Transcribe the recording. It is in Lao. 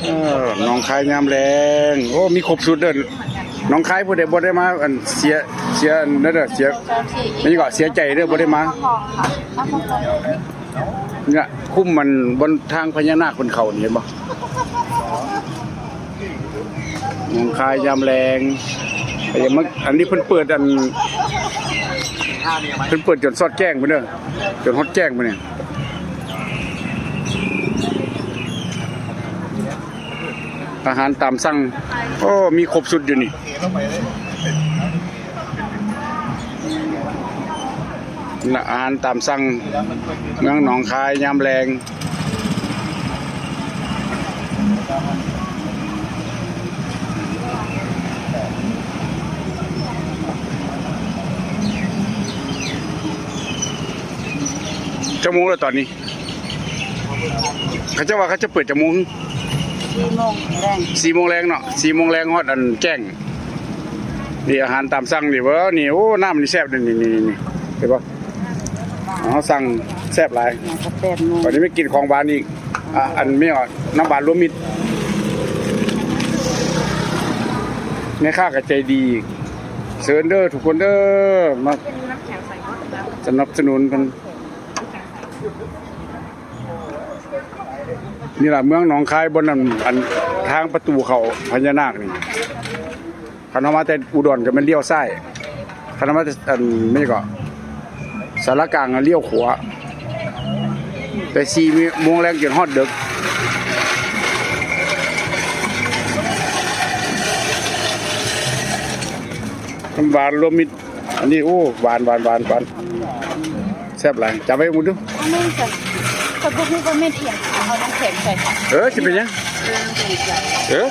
ເອີ ໜອງຄາຍຍາມແລງ ໂອ້ ມີຄົບຊຸດເດີ. ໜອງຄາຍຜູ້ໃດບໍ່ໄດ້ມາ ອັນ ເສຍ ເສຍອັນນັ້ນເດີ ເສຍ ແມ່ນຫຍັງເກາະ ເສຍໃຈເດີ ບໍ່ໄດ້ມາ. ນີ້ລະ ຄຸ້ມມັນບ່ອນທາງພະຍານາກເພິ່ນເຂົ້ານີ້ ເຫັນບໍ່? ໜອງຄາຍຍາມແລງ ອັນນີ້ເພິ່ນເປີດ ອັນ ເພິ່ນເປີດຈົນຊອດແຈ້ງພຸ້ນເດີ ຈົນຮອດແຈ້ງພຸ້ນນີ້. ອາຫານຕາມສັ່ງ ໂອ້ ມີຄົບຊຸດຢູ່ນີ້ ອາຫານຕາມສັ່ງ ເມືອງໜອງຄາຍຍາມແລງ. ຈັກໂມງແລ້ວຕອນນີ້? ເຂົາເຈົ້າວ່າເຂົາຈະເປີດຈັກໂມງ? ສີ່ໂມງແລງ ສີ່ໂມງແລງເນາະ ສີ່ໂມງແລງຮອດອັນແຈ້ງ. ນີ້ອາຫານຕາມສັ່ງນີ້ເບິ່ງນີ້ ໂອ້ ນ້ຳນີ້ແຊບເດ້ ນີ້ໆໆ ເຫັນບໍ່? ເຮົາສັ່ງແຊບຫຼາຍ ແປດໂມງ ບັດນີ້ໄປກິນຂອງຫວານອີກ ອາ ອັນແມ່ນຫຍັງ ນ້ຳຫວານລວມມິດ ແມ່ຄ້າກໍໃຈດີ ເຊີນເດີທຸກຄົນເດີ ມາສະໜັບສະໜູນເພິ່ນ. ນີ້ລະເມືອງໜອງຄາຍ ບ່ອນນັ້ນ ອັນທາງປະຕູເຂົ້າພະຍານາກນີ້ ຄັນເຮົາມາແຕ່ອຸດອນກໍແມ່ນລ້ຽວຊ້າຍ ຄັນເຮົາມາແຕ່ ອັນນີ້ກໍສາລາກາງກໍລ້ຽວຂວາ ແຕ່ສີ່ໂມງແລງຈົນຮອດເດິກ. ນ້ຳຫວານລວມມິດ ອັນນີ້ ໂອ້ ຫວານໆໆໆ ແຊບຫຼາຍ ຈັບໄວ້ໝົດດູ. ເອົາແມ່ນ ຂ້ອຍບໍ່ຮູ້ວ່າແມ່ນອີ່ຫຍັງ ເອົານ້ຳແຂງໃສ່. ເອີ ຊິເປັນຫຍັງ? ເອີ.